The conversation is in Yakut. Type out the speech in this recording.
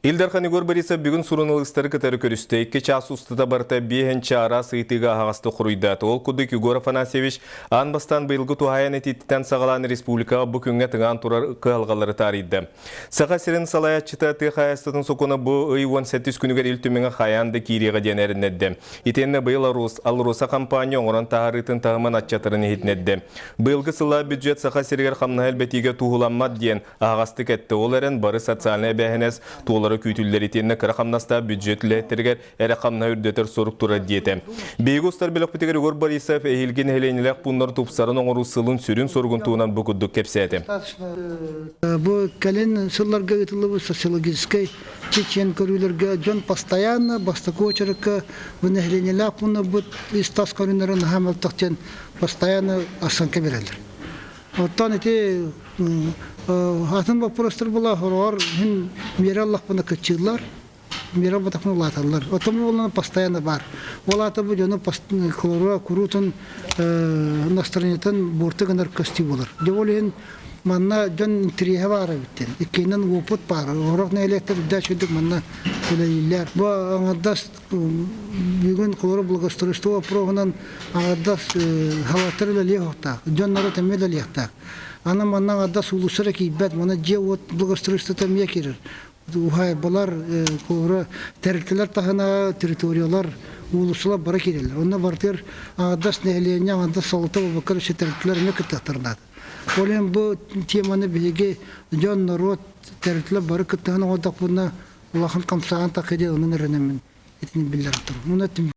Ил Дархан Егор Борисов бүгүн суруналыыстары кытары көрүстэ. 2 чаас устата барыта биэһинчэ араас ыйытыыга аһаҕастык хоруйдаата. Ол курдук Егор Афанасьевич аан бастаан быйылгы туһаайан этииттэн саҕалаан республикаҕа бу күҥҥэ тыҥаан турар кыһалҕалары таарыйда. Саха сирин салайааччыта тыа хаһаайыстыбатын сокуона бу ый 18 күнүгэр Ил Түмэҥҥэ хайаан да киириэҕэ диэн эрэннэрдэ. Итиэннэ быйыл АЛРОСА компания оҥорон таһаарыытын таһымын аччатарын иһитиннэрдэ. Быйылгы сыллаах бюджет Саха сиригэр хамнаһы элбэтиигэ туһуламмат диэн аһаҕастык эттэ. Ол эрэн бары социальнай эбээһинэс туолара күүтүллэр итиэннэ кыра хамнастаах бюджет үлэһиттэригэр эрэ хамнаһы үрдэтэр сорук турар диэтэ. Биһиги устар бөлөхпүтүгэр Егор Борисов эһиилги нэһилиэнньэлээх пууннары тупсаран оҥоруу сылын сүрүн соругун туһунан бу курдук кэпсээтэ. Бу кэлин сылларга ыытыллыбыт социологическай чечен көрүүлэргэ дьон постоянно бастакы очеркка бу нэһилиэнньэлээх пууннарбыт ис-тас көрүҥнэрэ наһаа мөлтөх диэн постоянно оценка берэллэр. Оттон ити атын боппуруостар була хороҕор мин миэрэ ыллахпына кыччыыллар, миэрэ ылбатахпына улааталлар. Оттон бу буоллаҕына постоянно баар. Ол аата бу дьону холорура куруутун настроениетын буорту гынар көстүү буолар. Дьэ ол иһин манна дьон интэриэһэ баар эбит диэн. Иккиэннэн уопут баар. Орох нэһилиэктэр үрдээх үчүгдүк манна үлэлииллэр. Бу аҥардас бүгүн холоро благоустройство вопроһунан аҥардас халаттар үлэлиэх уохтаах, дьон норуот эмиэ үлэлиэхтээх. Аны манна аҥардас уулусса эрэ киирбэт, манна дьиэ-уот благоустройствота эмиэ киирэр. Уһаайбалар, холобура, тэрилтэлэр таһына территориялар, уулуссалар бары киирэллэр. Онно барытыгар аҥардас нэһилиэнньэ, аҥардас салалта буолбакка өссө тэрилтэлэр эмиэ кыттыахтарын наада. Ол иһин бу теманы биһиги дьон, норуот, тэрилтэлэр бары кыттыһан оҥордохпутуна улахан хамсааһын тахха диэн онон эрэнэммин итини биллэрэ турабын.